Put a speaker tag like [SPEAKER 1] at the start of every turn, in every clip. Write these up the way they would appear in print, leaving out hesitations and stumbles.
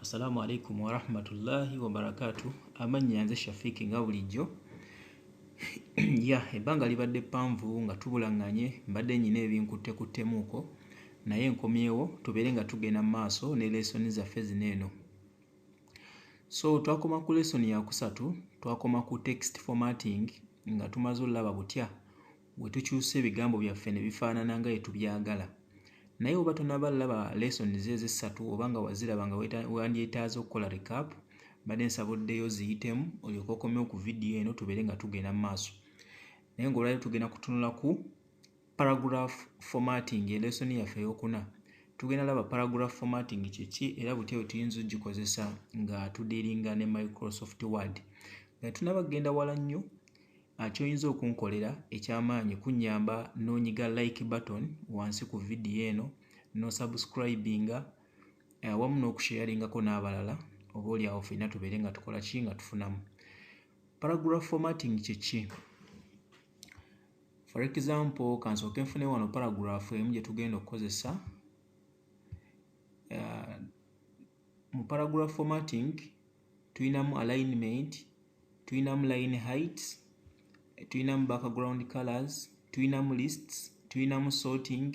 [SPEAKER 1] Assalamu alaikum warahmatullahi wabarakatuh. Amannya nze Shafiki nga bulijjo. Ya, ebbanga libadde ppanvu nga tubulaŋŋanye, mbadde nnyina ebinkuttekuttemu-ko, naye nkomyewo tubeere nga tugenda mu maaso ne lesoni zaffe zino eno. So twakoma ku lesoni yakusatu, twakoma ku text formatting nga tumaze olaba butya we tukyusa ebigambo byaffe ne bifaanana nga bwe tubyagala. Naye oba tonaba laba lesoni ze ezessatu oba nga waziraba nga wandyetaaze okukola recap, mbadde nsaba oddeyo ziyitemu olyoke okomewo ku vidiyo eno tubeere nga tugenda mu maaso. Naye ng'olwaleero tugenda kutunula ku paragraph formatting, lesoni yaffe ey'okuna. Tugenda laba paragraph formatting kiki era butya bwe tuyinza ogikozesa nga tudealinga ne Microsoft Word. Nga tunaba kugenda wala nnyo, ky'oyinza okunkolera ekyamaanyi kunnyamba n'onyiga like button wansi ku vidiyo eno, n'osubscribinga awamu n'okusharingako n'abalala, oba oli awo ffenna tubeere nga tukola ki nga tufunamu. Paragraph formatting kiki? For example, kansooke nfune wano paragraph emu gye tugenda okukozesa. Mu paragraph formatting tuyinamu alignment, tuyinamu line heights, tuyinamu background colors, tuyinamu lists, tuyinamu sorting,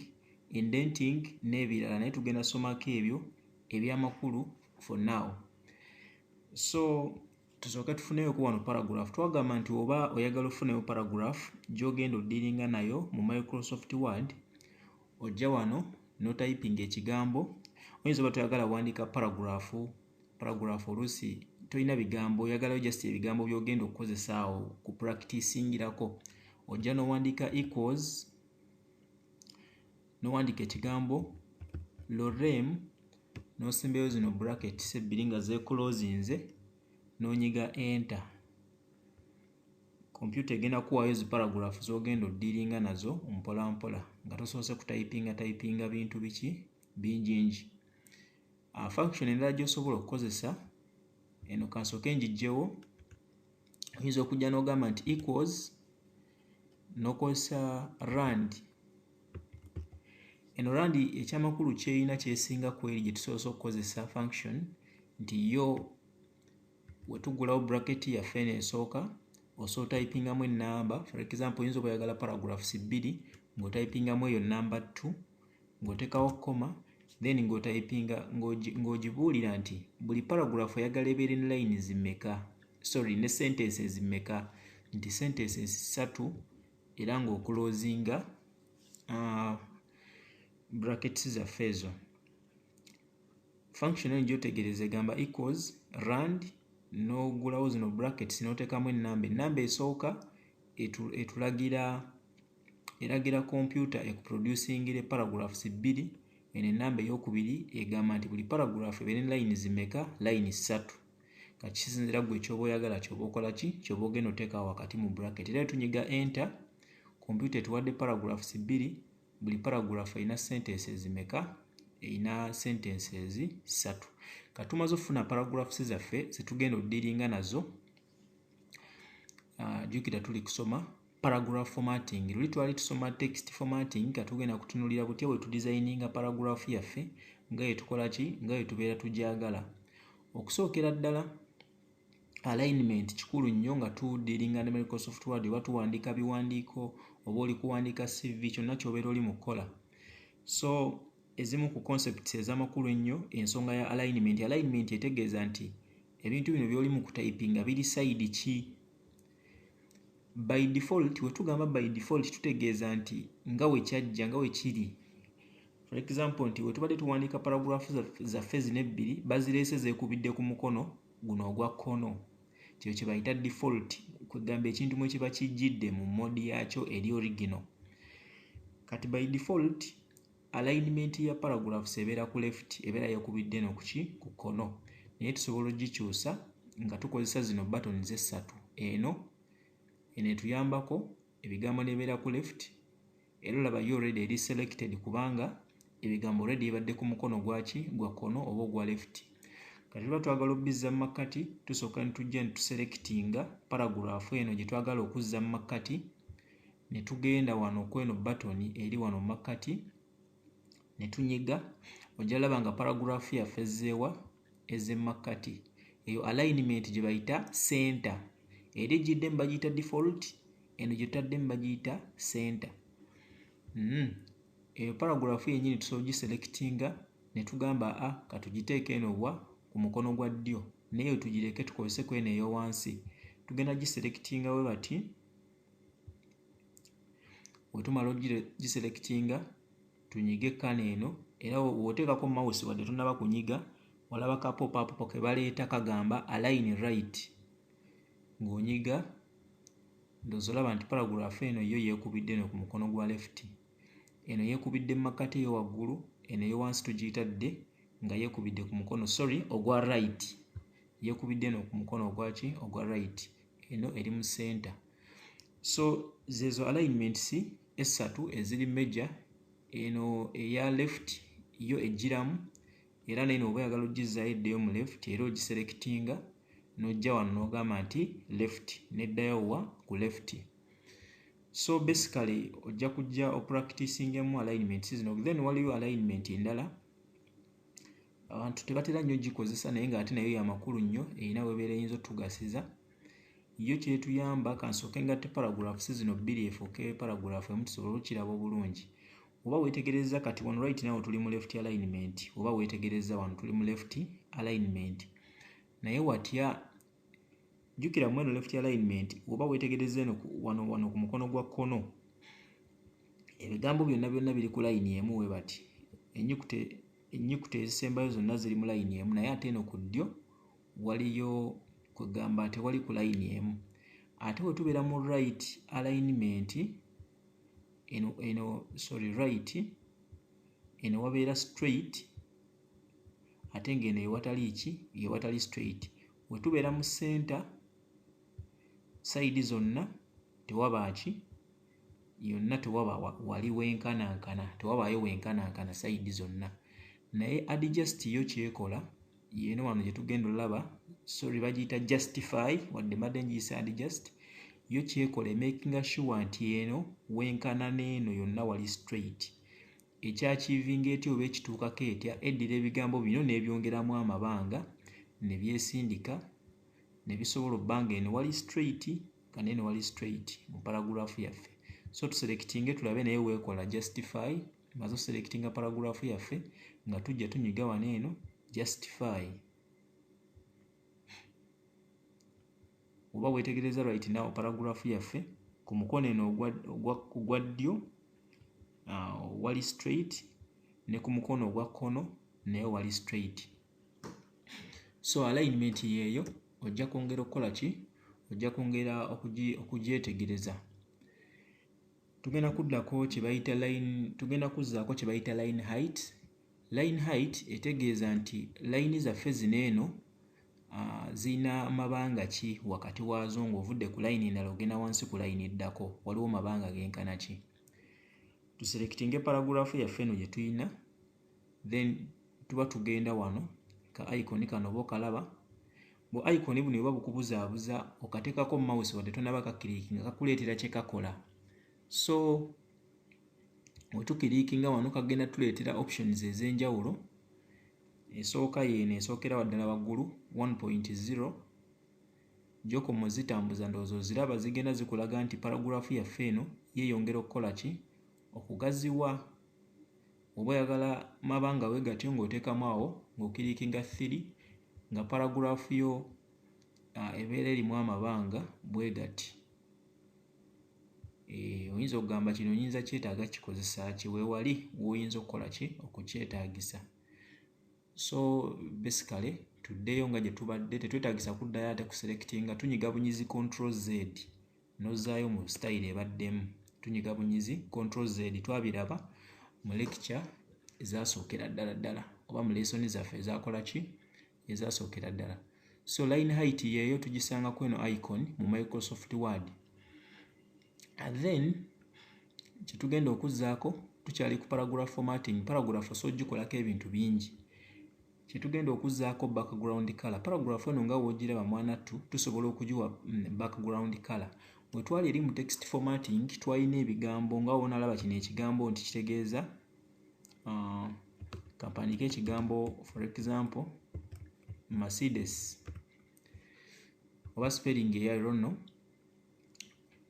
[SPEAKER 1] indenting n'ebirala, naye tugenda somako ebyo ebyamakulu for now. So tusooke tufuneyo wano paragraph. Twagamba nti oba oyagala ofuneyo paragraph gy'ogenda odealinga nayo mu Microsoft Word, ojja wano n'otypinga ekigambo. Oyinza oba toyagala wandiika paragraph, paragraph oluusi tolina bigambo, oyagalayo just ebigambo by'ogenda okukozesa awo ku practicingirako. Ojja n'owandiika equals, n'owandiika ekigambo lorem, n'osembayo zino brackets ebbiri nga zeeclosinze, n'onyiga enter. Kompyuta egenda kuwaayo zi paragraph z'ogenda odealinga nazo mpola mpola nga tosoose kutypinga typinga bintu biki bingingi. Function endala gy'osobola okukozesa eno, kansooke ngiggyewo, oyinza okujja n'ogamba nti equals n'okozesa rand. Eno rand ekyamakulu ky'erina kyesinga ku eri gye tusoose okukozesa function, nti yo we tuggulawo bracket yaffe eno esooka, osobola otypingamu ennamba. For example, oyinza oba oyagala paragraphs bbiri ng'otypingamu eyo namba 2, ng'oteekawo comma, then ng'otypinga ng'ogibuulira nti buli paragraph oyagala ebeere ne lines mmeka, sorry, ne sentences mmeka, nti sentences ssatu, era ng'oclosinga brackets zaffe ezo. Function eno gy'otegereza egamba equals rand, n'oggulawo zino brackets n'oteekamu ennamba. Ennamba esooka etulagira eragira kompyuta ekuproducingire paragraphs bbiri. Eno ennamba eyookubiri egamba nti buli paragraph ebeere ne lines mmeka? Line ssatu. Kati kisinziira ggwe ky'oba oyagala, ky'oba okola ki, ky'oba ogenda oteekawo wakati mu bracket. Era tunyiga enter, kompyuta etuwadde paragraphs bbiri, buli paragraph erina sentences mmeka? Erina sentences ssatu. Kati tumaze okufuna paragraphs zaffe ze tugenda odealinga nazo. Jjukira tuli kusoma paragraph formatting. Luli twali tusoma text formatting, kati tugenda kutunuulira butya bwe tudesigninga paragraph yaffe nga bwe tukola ki, nga bwe tubeera tugyagala. Okusookera ddala, alignment kikulu nnyo nga tudealinga ne Microsoft Word, oba tuwandiika biwandiiko oba oli kuwandiika CV, kyonna ky'obeera oli mu kukola. So ezimu ku concepts ez'amakulu ennyo, ensonga ya alignment. Alignment etegeeza nti ebintu bino by'oli mu kutypinga biri side ki. By default, we tugamba by default tutegeeza nti nga we kyajja, nga we kiri. For example, nti we tubadde tuwandiika paragraph zaffe zino ebbiri, bazireese zeekubidde ku mukono guno ogwa kkono. Kyo kye bayita default, kwegamba ekintu mwe kiba kijjidde mu mode yakyo eri original. Kati by default alignment ya paragraphs ebeera ku left, ebeera yeekubidde eno ku ki? Ku kkono. Naye tusobola ogikyusa nga tukozesa zino buttons essatu. Eno etuyambako ebigambo n'ebeera ku left, era olaba yo already eri selected kubanga ebigambo already bibadde ku mukono gwaki? Gwa kkono oba ogwa left. Kati tuba twagala okubizza mu makkati, tusooka ne tujja ne tuselectinga paragraph eno gye twagala okuzza mu makkati, ne tugenda wano kweno button eri wano mu makkati ne tunyiga. Ojja laba nga paragraph yaffe ezzeewa, ezze mu makkati. Eyo alignment gye bayita center, eri egiddemu bagiyita default, eno gye tutaddemu bagiyita center. Eyo paragraph yennyini tusobola ogiselectinga ne tugamba a katugiteeke eno wa ku mukono gwa ddyo, naye tugireke tukozese ku eno ey'owansi. Tugenda giselectinga we bati, bwe tumala ogiselectinga tunyige kano eno, era bw'oteekako mouse wadde tonnaba kunyiga olaba ka pop-up ke baleeta kagamba align right. Ng'onyiga ndowooza olaba nti paragraph eno yo yeekubidde eno ku mukono gwa left, eno yeekubidde mu makkati eyo waggulu, eno ey'owansi tugiyitadde nga yeekubidde ku mukono sorry ogwa right, yeekubidde eno ku mukono ogwa ki, ogwa right, eno eri mu center. So zeezo alignments essatu eziri major. Eno eya left yo ejjiramu, era n'eno oba oyagala ogizzaayo eddeyo mu left, era ogiselectinga n'ojja wano n'ogamba nti left, n'eddayo wa ku left. So basically ojja kujja opracticingemu alignments zino. Then waliyo alignment endala abantu tebatera nnyo gikozesa, naye ng'ate nayo ya makulu nnyo, erina webeera eyinza otugasiza. Yo kyetuyamba, kansooke ngatte paragraphs zino bbiri efuuke paragraph emu tusobole okukiraba obulungi. Oba weetegereza kati wano right now tuli mu left alignment, oba weetegereza wano tuli mu left alignment, naye watya jjukira mu eno left alignment, oba weetegereza eno wano wano ku mukono gwa kkono ebigambo byonna byonna biri ku layini emu we bati, ennyukuta ezisembayo zonna ziri mu layini emu, naye ate eno ku ddyo waliyo kwegamba tewali ku layini emu. Ate bwe tubeera mu right alignment eno, eno sorry right, eno wabeera straight, ate ng'eno ewatali ki, ewatali straight. Bwe tubeera mu center side zonna tewaba ki, yonna tewaba wali wenkanankana, tewabaayo wenkanankana side zonna. Naye adjust yo kyekola yeno wano gye tugenda olaba, sorry bagiyita justify, wadde mbadde ngiyise adjust. Yo kyekola emakinga sure nti eno wenkana n'eno yonna wali straight. Ekyachievinga etya oba ekituukako etya? Eddira ebigambo bino n'ebyongeramu amabanga ne byesindika ne bisobola obba nga eno wali straight nga n'eno wali straight mu paragraph yaffe. So tuselectinge tulabe naye weekola justify. Maze oselectinga paragraph yaffe nga tujja tunyiga wano eno justify. Oba weetegereza right now paragraph yaffe ku mukono eno ogwa ddyo wali straight, ne ku mukono ogwa kkono naye wali straight. So alignment yeeyo ojja kwongera okukola ki, ojja kwongera okugyetegereza. Tugenda kuddako kye bayita line, tugenda kuzzaako kye bayita line height. Line height etegeeza nti layini zaffe zino eno zirina mabanga ki wakati waazo ng'ovudde ku layini endala ogenda wansi ku layini eddako, waliwo mabanga genkana ki. Tuselectinge paragraph yaffe eno gye tuyina, then tuba tugenda wano ka icon kano oba okalaba. Bu icon buno bwe bukubuzaabuza okateekako mouse wadde tonnaba kakiriikinga, kakuleetera kye kakola. So bwe tukiriikinga wano kagenda tuleetera options ez'enjawulo. Esooka yeeno esookera waddala waggulu 1.0, gy'okoma ozitambuza ndowooza oziraba zigenda zikulaga nti paragraph yaffe eno yeeyongera okukola ki, okugaziwa. Oba oyagala mabanga we gatyo ng'oteekamu awo ng'okiriikinga 3 nga paragraph yo ebeera erimu amabanga bwe gati. Oyinza okugamba kino nyinza kyetaaga kikozesa ki, weewali w'oyinza okukola ki okukyetaagisa. So basically tuddeyo nga gye tubadde, tetwetaagisa kuddayo ate kuselectinga, tunyiga bunyizi control Z n'ozzaayo mu style ebaddemu. Tunyiga bunyizi control Z, twabiraba mu lecture ezasookera ddala ddala oba mu lesson zaffe ezakola ki, ezasookera ddala. So line height yeeyo tugisanga ku eno icon mu Microsoft Word. And then kyetugenda okuzzaako tukyali ku paragraph formatting. Paragraph osobola ogikolako ebintu bingi. Kyetugenda okuzzaako background color. Paragraph eno nga w'ogiraba mwanattu, tusobola okugiwa background color. Bwe twali eri mu text formatting twalina ebigambo nga w'onalaba kino ekigambo nti kitegeeza kampandiike ekigambo, for example Mercedes, oba spelling eya I don't know.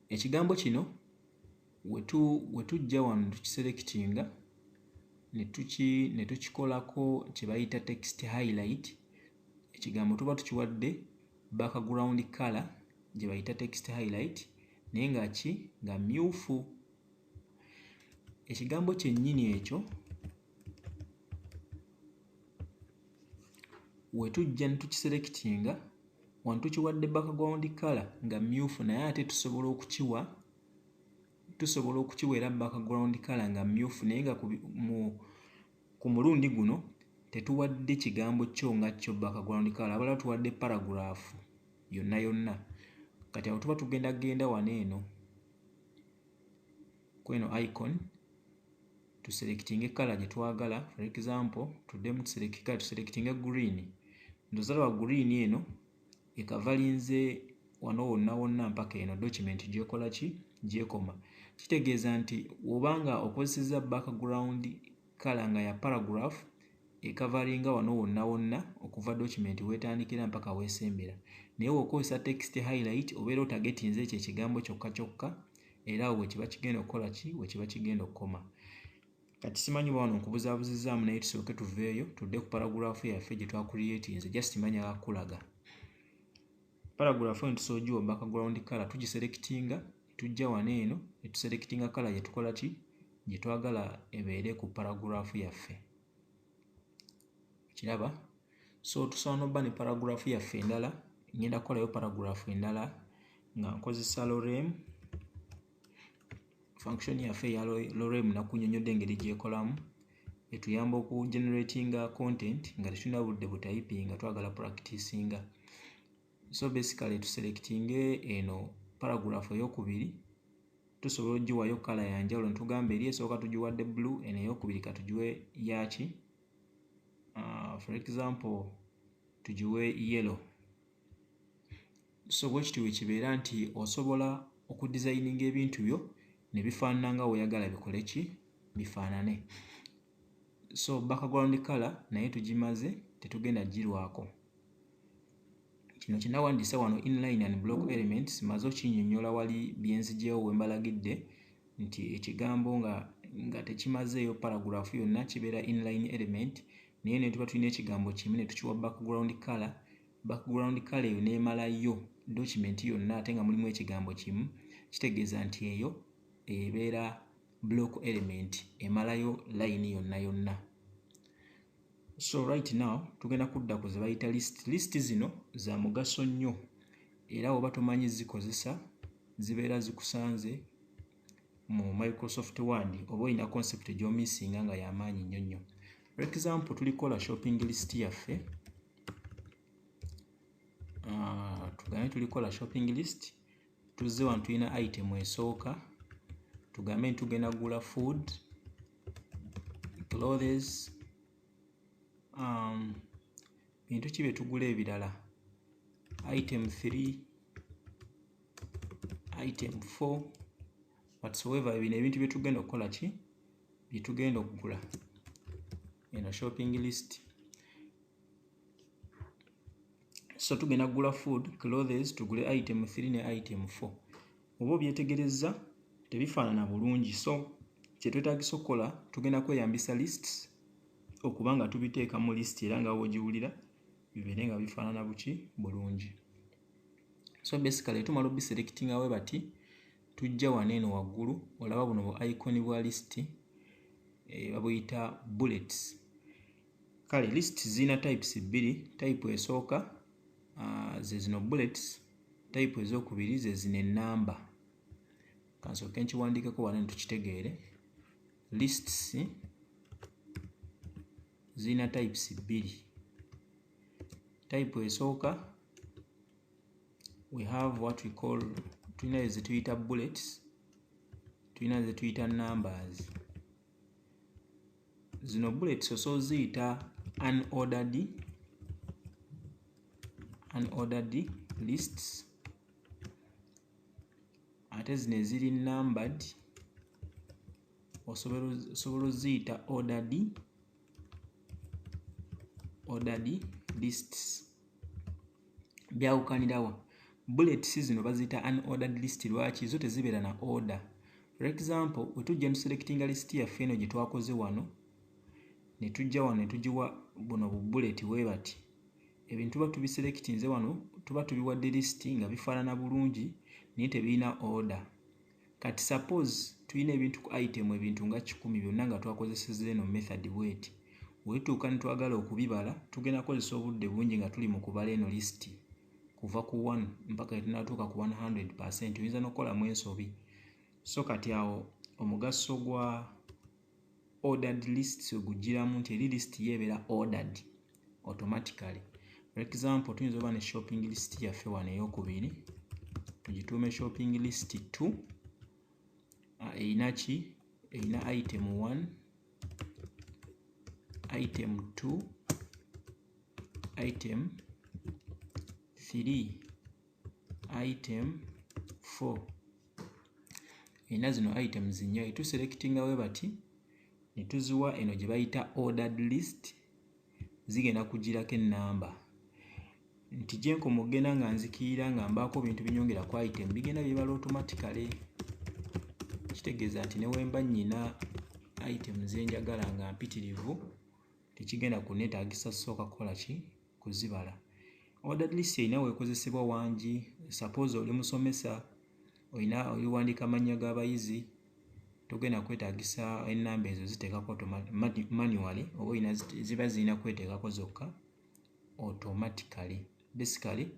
[SPEAKER 1] Ekigambo kino we tujja wano tukiselectinga ne tukikolako kye bayita text highlight. Ekigambo tuba tukiwadde background color gye bayita text highlight, naye nga ki nga myufu. Ekigambo kyennyini ekyo we tujja ne tukiselectinga wano tukiwadde background color nga myufu, naye ate tusobola okukiwa era background color nga myufu, naye nga ku mulundi guno tetuwadde kigambo kyo nga kyo background color, wabula tuwadde paragraph yonna yonna. Kati awo tuba tugenda genda wano eno kweno icon tuselectinge color gye twagala. For example tuddemu tuselectinge green. Ndowooza laba green eno ekavalinze wano wonna wonna mpaka eno document gy'ekola ki gy'ekoma. Kitegeeza nti bw'obanga okozesezza background color nga ya paragraph, ekavalinga wano wonna wonna okuva document w'etandikira mpaka w'esembera. Naye bw'okozesa text highlight obeera otargetinze ekyo ekigambo kyokka kyokka, era awo we kiba kigenda okukola ki, we kiba kigenda okukoma. Kati simanyi oba wano nkubuzaabuzizzaamu, naye tusooke tuveeyo tudde ku paragraph yaffe gye twacreatinze. Just manya kulaga paragraph eno tusobola ogiwa background color. Tugiselectinga, tujja wano eno ne tuselectinga color gye tukola ki gye twagala ebeere ku paragraph yaffe. Kiraba? So tusobola n'obba ne paragraph yaffe endala. Ngenda kukolayo paragraph endala nga nkozesa lorem function yaffe eya lorem. Nakunnyonnyodde engeri gy'ekolamu, etuyamba okugeneratinga content nga tetulina budde butypinga, twagala practicinga. So basically tuselectinge eno paragraph eyokubiri, tusobola ogiwayo color ya njawulo. Ne tugamba eri esooka tugiwadde blue, eno eyokubiri katugiwe yaki, for example tugiwe yellow. So bwe kityo bwe kibeera nti osobola okudesigninga ebintu byo ne bifaanana nga weeyagala bikole ki bifaanane. So background color naye tugimaze, tetugenda girwako. Kino kye nawandiise wano, inline and block elements, maze okinnyonnyola wali bye nzigyewo we mbalagidde nti ekigambo nga tekimazeeyo paragraph yonna kibeera inline element, naye ne tuba tulina ekigambo kimu ne tukiwa background color, background color eyo n'emalayo document yonna ate nga mulimu ekigambo kimu, kitegeeza nti eyo ebeera block element, emalayo line yonna yonna. So right now tugenda kudda ku ze bayita list. List zino za mugaso nnyo, era bw'oba tomanyi zikozesa zibeera zikusanze mu Microsoft Word oba olina concept gy'omissinga nga y'amaanyi nnyo nnyo. For example tulikola shopping list yaffe, tugambe tulikola shopping list, tuzze wano tulina item esooka, tugambe nti tugenda kugula food, clothes, bintu ki bye tugula ebirala, item 3, item 4, whatsoever. Bino ebintu bye tugenda okukola ki bye tugenda okugula eno shopping list. So tugenda kugula food, clothes, tugule item 3 ne item 4. Oba obyetegerezza tebifaanana bulungi, so kye twetaagisa okukola tugenda kweyambisa lists okuba nga tubiteeka mu list, era nga bw'ogiwulira bibeere nga bifaanana buki bulungi. So basically tumala obiselectinga bwe bati, tujja wano eno waggulu olaba buno bu icon bwa list, babuyita bullets. Kale list zirina types bbiri. Type esooka ze zino bullets, type ezookubiri ze zino ennamba. Kansooke nkiwandiikeko wano eno tukitegeere. Lists zirina types bbiri. Type esooka, we have what we call, tulina ze tuyita bullets, tulina ze tuyita numbers. Zino bullets osobola oziyita unordered lists, ate zino eziri numbered osobola oziyita ordered lists. Byawukanirawa? Bullets zino baziyita unordered list lwaki? Zo tezibeera na order. For example, wetujja netuselectinga list yaffe eno gye twakoze wano, ne tujja wano ne tugiwa buno bu bullet bwe bati, ebintu tuba tubiselectinze wano, tuba tubiwadde list nga bifaanana bulungi naye tebirina order. Kati suppose tulina ebintu ku item ebintu nga 100 byonna nga twakozesezza eno method bweti, wetuuka ne twagala okubibala tugenda kukozesa obudde bungi nga tuli mu kubala eno list kuva ku 1 mpaka wetunaatuuka ku 100%, oyinza n'okukolamu ensobi. So kati awo omugaso gwa ordered lists ogugiramu nti eri list yo ebeera ordered automatically. For example, tuyinza oba ne shopping list yaffe wano eyokubiri, tugituume shopping list 2, erina ki? Erina item 1, item 2, item 3, item 4. Erina zino items nnya. Etuselectinga we bati ne tuziwa eno gye bayita ordered list, zigenda kugirako ennamba nti gye nkoma okugenda nga nzikiira nga mbaako bintu binyongera ku item, bigenda byebala automatically. Kitegeeza nti ne wemba nnyina item ze njagala nga mpitirivu, tekigenda kunneetaagisa kusooka kukola ki? Kuzibala. Ordered list erina weekozesebwa wangi. Suppose oli musomesa, olina oliwandiika amannya g'abayizi, togenda kwetaagisa ennamba ezo ziteekako manually, oba olina ziba zirina kweteekako zokka automatically. Basically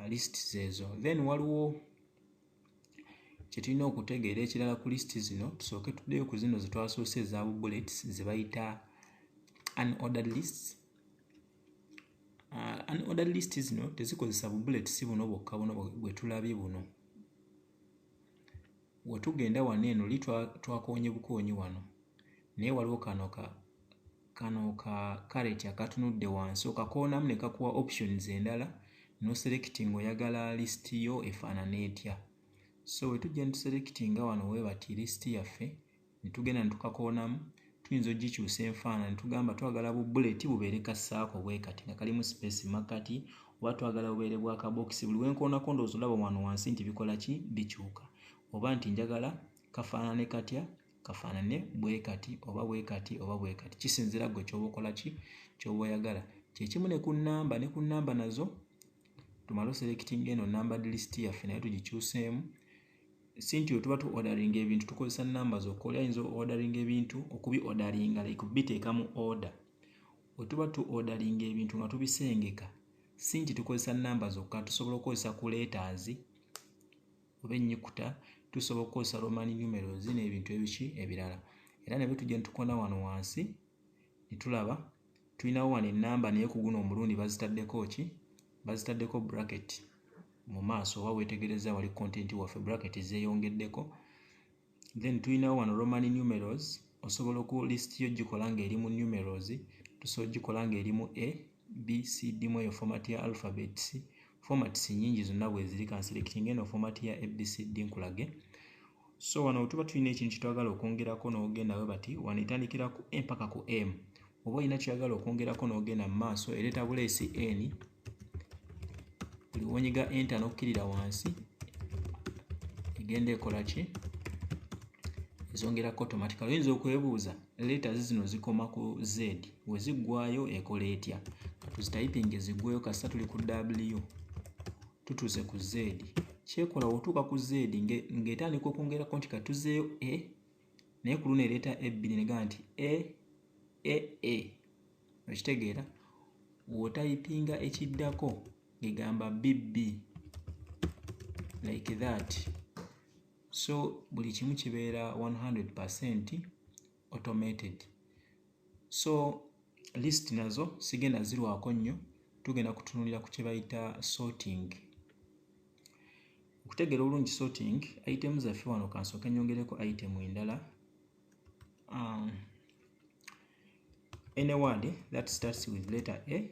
[SPEAKER 1] lists ezo. Then waliwo kye tulina okutegeera ekirala ku list zino. Tusooke tuddeyo ku zino ze twasoose eza bu bullets ze bayita unordered lists. Unordered list zino tezikozesa bu bullets buno bwokka buno bwe tulabye buno. Wetugenda wano eno li twakoonye bukoonyi wano, naye waliwo kano ka caret akatunudde wansi, okakoonamu ne kakuwa options endala n'oselectinga oyagala list yo efaanane etya. So bwe tujja ne tuselectinga wano we bati list yaffe ne tugenda ne tukakoonamu, tuyinza ogikyusa enfaanana ne tugamba twagala bu bullet bubeere ka circle bwe kati nga kalimu space makkati, oba twagala bubeere bwa kabokisi. Buli we nkoonako ndowooza olaba wano wansi nti bikola ki? Bikyuka. Oba nti njagala kafaanane katya? Kafaanane bwe kati oba bwe kati oba bwe kati, kisinziira ggwe ky'oba okola ki, ky'oba oyagala. Kye kimu ne ku nnamba, ne ku nnamba nazo tumale oselectinga eno numbered list yaffe naye tugikyuseemu. Si nti bwe tuba tu orderinga ebintu tukozesa nnamba zokka, oli ayinza orderinga ebintu okubi orderinga like biteeka mu order. Bwe tuba tu orderinga ebintu nga tubisengeka, si nti tukozesa nnamba zokka, tusobola okukozesa ku letters oba ennyukuta, tusobola okukozesa Roman numerals n'ebintu ebiki ebirala. Era ne bwe tujja ne tukoona wano wansi ne tulaba tulinawo wano ennamba, naye ku guno omulundi bazitaddeko ki? Bazitaddeko bracket mu maaso, oba weetegereza wali content waffe bracket zeeyongeddeko. Then tulinawo wano Roman numerals, osobola oku list yo gikola ng'eri mu numerals, tusobola ogikola ng'eri mu A, B, C, D mu eyo format ya alphabets. Formats nnyingi zonna bwe ziri. Kanselectinga eno format ya ABCD nkulage. So wano tuba tulina ekintu kye twagala okwongerako n'ogenda we bati wano etandikira ku A mpaka ku M, oba olina ky'oyagala okwongerako n'ogenda mu maaso, ereeta buleesi N. Buli w'onyiga enter n'okkirira wansi egenda ekola ki? Ezongerako automatically. Oyinza okwebuuza letters zino zikoma ku Z, we ziggwayo ekola etya? Tuzitayipinge ziggweyo. Kasita tuli ku W, tutuuse ku Z. Kyekola w'otuuka ku Z ng'etandika okwongerako nti katuzeeyo A, naye ku luno ereeta A bbiri negamba nti A A A, okitegeera? W'otayipinga ekiddako ng'egamba BB, like that. So buli kimu kibeera 100% automated. So list nazo sigenda zirwako nnyo, tugenda kutunuulira ku kye bayita sorting. Okutegeera obulungi sorting item zaffe wano, kansooke nnyongereko item endala. Any word that starts with letter A,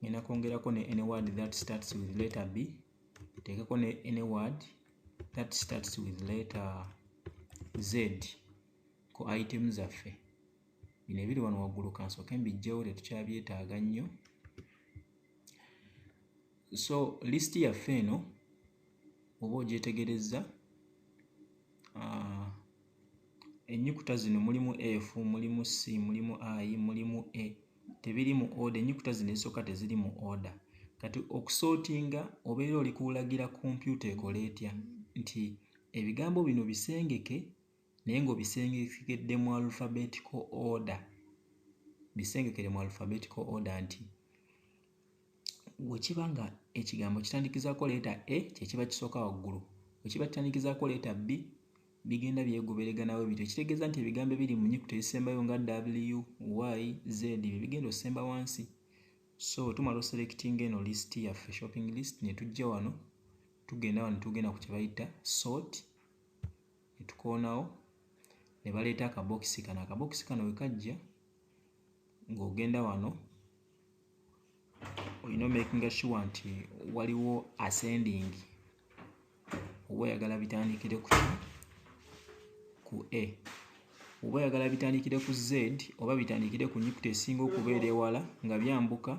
[SPEAKER 1] ngenda kwongerako ne any word that starts with letter B, nteekeko ne any word that starts with letter Z ku item zaffe. Bino ebiri wano waggulu kansooke mbiggyewo, tetukyabyetaaga nnyo. So list yaffe eno oba ogyetegerezza, ennyukuta zino mulimu F, mulimu C, mulimu I, mulimu A, tebiri mu order. Ennyukuta zino ezisooka teziri mu order. Kati okusootinga obeera oli kulagira kompyuta ekole etya nti ebigambo bino bisengeke, naye ng'obisengekedde mu alphabetical order. Bisengekere mu alphabetical order nti bwe kiba nga ekigambo kitandikizaako letter A, kye kiba kisooka waggulu, bwe kiba kitandikizaako letter B, bigenda byegoberegana bwe bityo. Ekitegeeza nti ebigambo ebiri mu nnyukuta ezisembayo nga W, Y, Z bye bigenda osemba wansi. So tumala oselectinga eno list yaffe, shopping list, ne tujja wano, tugenda wano, tugenda ku kye bayita sort, ne tukoonawo ne baleeta akabokisi kano. Akabokisi kano we kajja, ng'ogenda wano olina omakinga sure nti waliwo ascending, oba oyagala bitandikire ku ki? Ku A, oba oyagala bitandikire ku Z, oba bitandikire ku nnyukuta esinga okubeera ewala nga byambuka,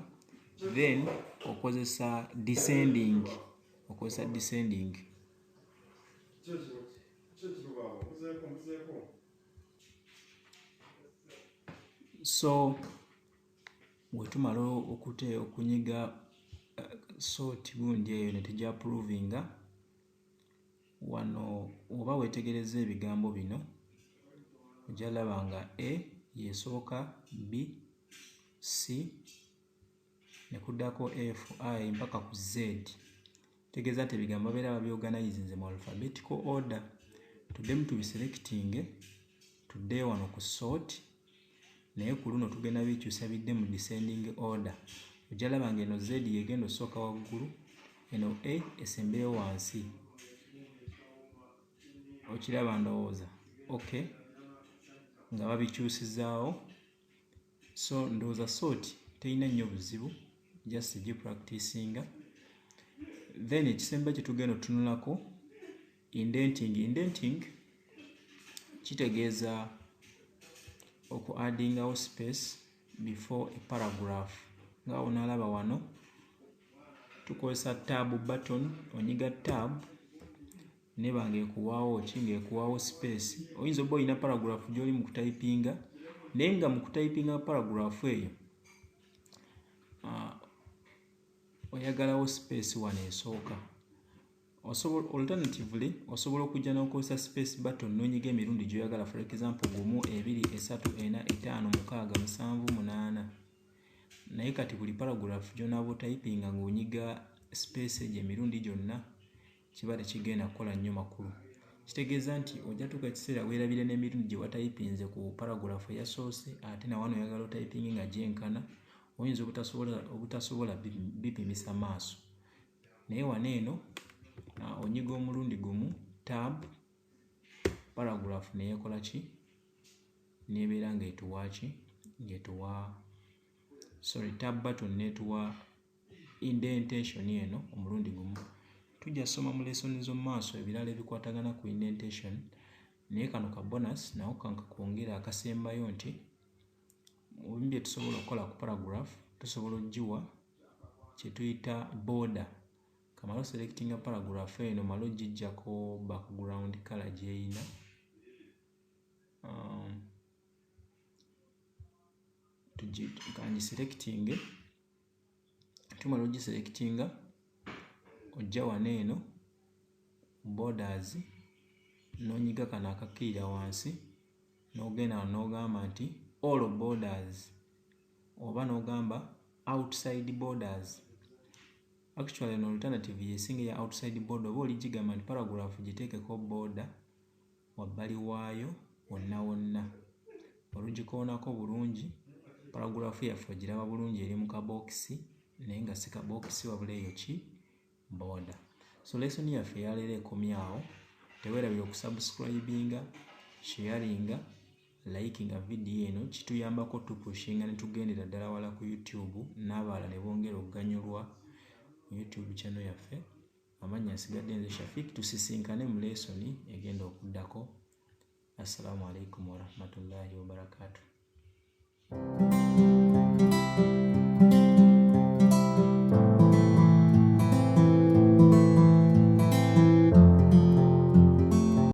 [SPEAKER 1] then okozesa descending, okozesa descending. So bwe tumala okunyiga sort gundi eyo ne tujja approvinga wano, oba weetegereza ebigambo bino ojja laba nga A y'esooka, B, C, ne kuddako F, I mpaka ku Z. Tegeeza nti ebigambo babeera babyorganizinze mu alphabetical order. Tuddemu tubiselectinge, tuddeyo wano ku sort, naye ku luno tugenda bikyusa bidde mu descending order. Ojja laba nga eno Z y'egenda osooka waggulu, eno A esembeyo wansi. Okiraba ndowooza? Okay, nga babikyusizaawo. So ndowooza sort terina nnyo buzibu, just gipracticinga. Then ekisemba kye tugenda otunulako, indenting. Indenting kitegeeza oku addingawo space before a paragraph. Nga onaalaba wano tukozesa tab button, onyiga tab neba ng'ekuwaawo ki? Ng'ekuwaawo space. Oyinza obba olina paragraph gy'oli mu kutayipinga, naye nga mu kutayipinga paragraph eyo oyagalawo space wano esooka. Alternatively osobola okujja n'okozesa space button n'onyiga emirundi gy'oyagala, for example 1, 2, 3, 4, 5, 6, 7, 8. Naye kati buli paragraph gy'onaaba otayipinga ng'onyiga space egyo emirundi gyonna, kiba tekigenda kukola nnyo makulu. Kitegeeza nti ojja tuuka ekiseera weerabire n'emirundi gye watayipinze ku paragraph eyasoose, ate na wano oyagala otayipinge nga gyenkana, oyinza obutasobola bipimisa maaso. Naye wano eno onyiga omulundi gumu tab, paragraph neyekola ki? Nebeera ng'etuwa ki? Ng'etuwa, sorry, tab button n'etuwa indentation eno omulundi gumu. Tujja soma mu lesson z'omu maaso ebirala ebikwatagana ku indentation, naye kano ka bonus nako kankakwongera akasembayo nti mu bimu bye tusobola okukola ku paragraph, tusobola ogiwa kye tuyita border. Kamale oselectinga paragraph eno, male ogiggyako background color gy'eyina, kangiselectinge. Tumala ogiselectinga, ojja wano eno borders, n'onyiga kano akakkirira wansi, n'ogenda wano n'ogamba nti all borders, oba n'ogamba outside borders. Actually eno alternative y'esinga eya outside border, oba oli gigamba nti paragraph giteekeko border wabbali waayo wonna wonna. Olugikoonako bulungi, paragraph yaffe ogiraba bulungi eri mu kabokisi, naye nga si kabokisi wabula eyo ki? Border. So lesson yaffe eyaleero ekomye awo. Teweerabira okusubscribinga, sharinga. Likinga vidiyo eno, kituyambako tupushinga ne tugendera ddala wala ku YouTube n'abalala ne bongera okuganyulwa ku YouTube channel yaffe. Amannya nsigadde nze Shafik, tusisinkane mu lesoni egenda okuddako. Assalamu alaikum warahmatullahi wabarakatuh.